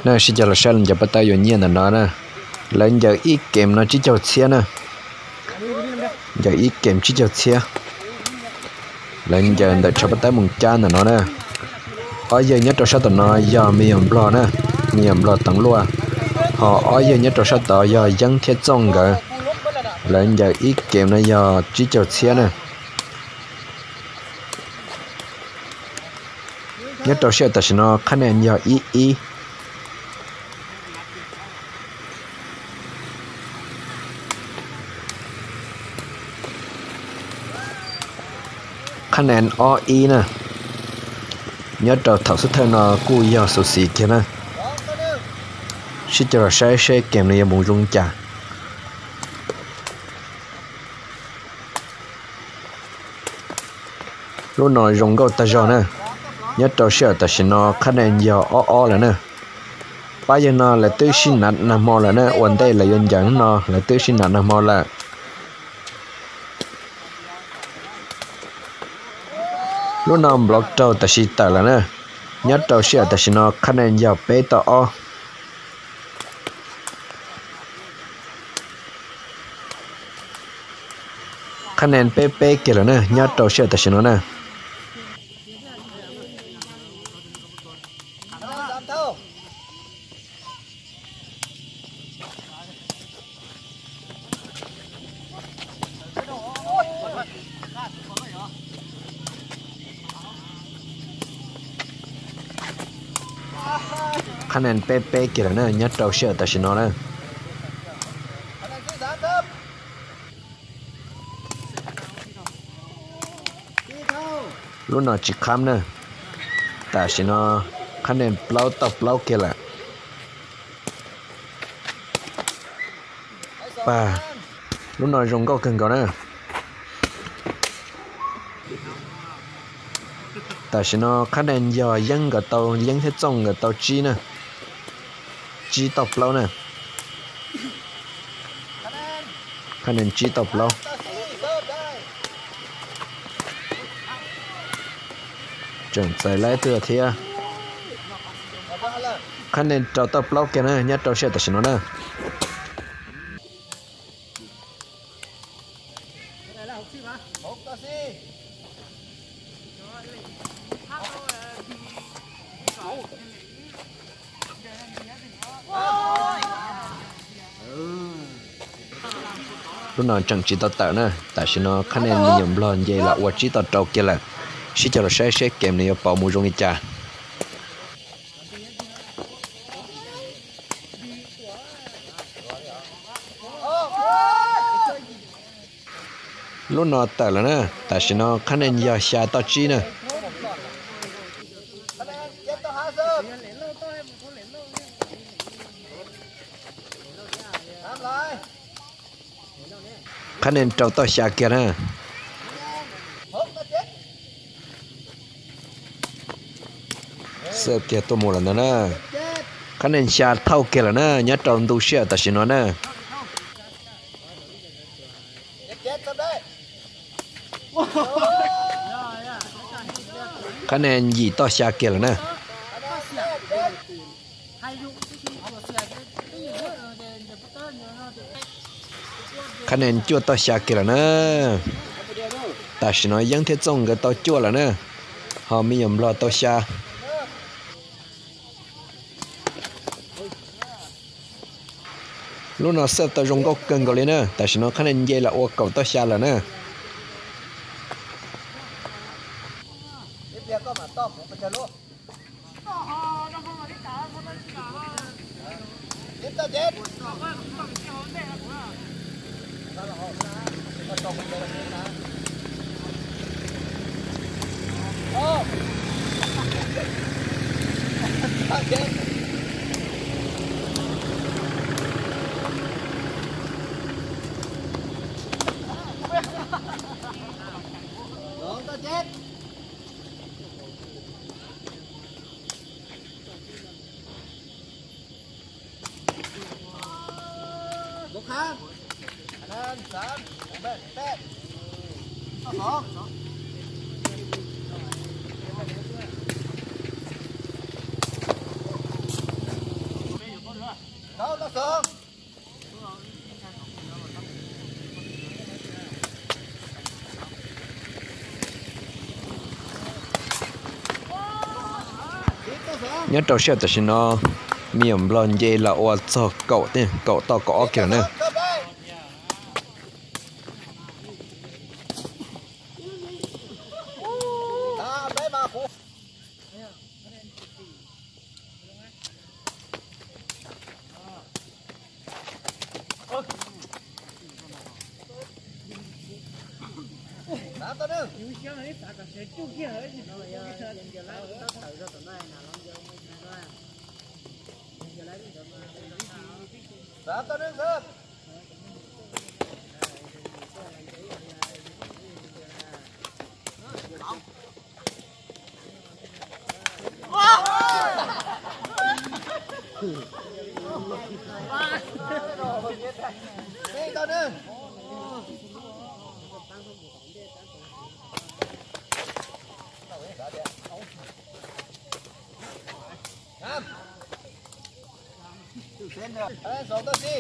Na, sib cog los saib lawv ncaws pab tawb yuav nyiaj ntawm no na. Lawv ncaws ib kem no tsib caug txhiab na. Ncaws ib kem tsib caug txhiab. Lawv ncaws ntawm tshav pab tawb mus cab ntawm no na. Ob yawg nyob rau sab tom no yog me nyuam nplog na, me nyuam nplog Teev Luaj, ho ob yawg nyob rau sab tod yog Yeeb thiab Txooj nkawd. Lawv ncaws ib kem no yog tsib caug txhiab na. Nyob rau sij hawm tam sim no qhab nen yog ib ib. Qhab nen ob ib na. Nyob rau thaum xub thawj no kuj yog xus xis kiag na. Sib cog los saib seb kem no yuav mus zoo li cas. Lub no zoo nkauj tag zog na. Nyob rau sij hawm tam sim no qhab nen yog ob ob lawm na. Pab yawg no lawv twb sib nav nag hmo lawm na, ua ntej lawv yuav ncaws no lawv twb sib nav nag hmo lawm. Lub no nplov raug tam sim tawm lawm na. Nyob rau sij hawm tam sim no qhab nen yog peb tau ob. Qhab nen peb peb kiag lawm na, nyob rau sij hawm tam sim no na. Qhab nen peb peb kiag lawm na, nyob rau sij hawm tam sim no na. Lub no tsis qhab na. Tam sim no qhab nen plaub tauj plaub kiag lawm. Pag, lub no zoo nkauj kawg nkaus na. Tam sim no qhab nen yog Yeeb nkawd tau, Yeeb thiab Txooj nkawd tau tsib na. Tsib tauj plaub na. Qhab nen tsib tauj plaub. Tseem txais laib twg thiab. Qhab nen rau tauj plaub kiag na, nyob rau sij hawm tam sim no na. Lub no tseem tsis tau tawm na, tam sim no qhab nen me nyuam nplog nce los ua tsib tau rau kiag lawm. Sib cog los saib seb kem nws yuav pauv mus zoo li cas. Lub no tawm lawm na, tam sim no qhab nen yog xya tauj tsib na. Qhab nen rau tauj xya kiag na. Xwb kiag tuaj mus lawm ntawd na. Qhab nen xya thauj kiag lawm na, nyob rau ntu sij hawm tam sim no na. Qhab nen yim tauj xya kiag lawm na. Qhab nen cuaj tauj xya kiag lawm na. Tam sim no Yeeb thiab Txooj nkawd tau cuaj lawm na, ho me nyuam nplog tau xya. Lub no xwb tau zoo nkauj kawg nkaus li na, tam sim no qhab nen nce los ua kaum tauj xya lawm na. Nyob rau sij hawm tam sim no, me nyuam Nplog nce los ua txog kaum, kaum tau kaum ob kiag na. Xov tau si.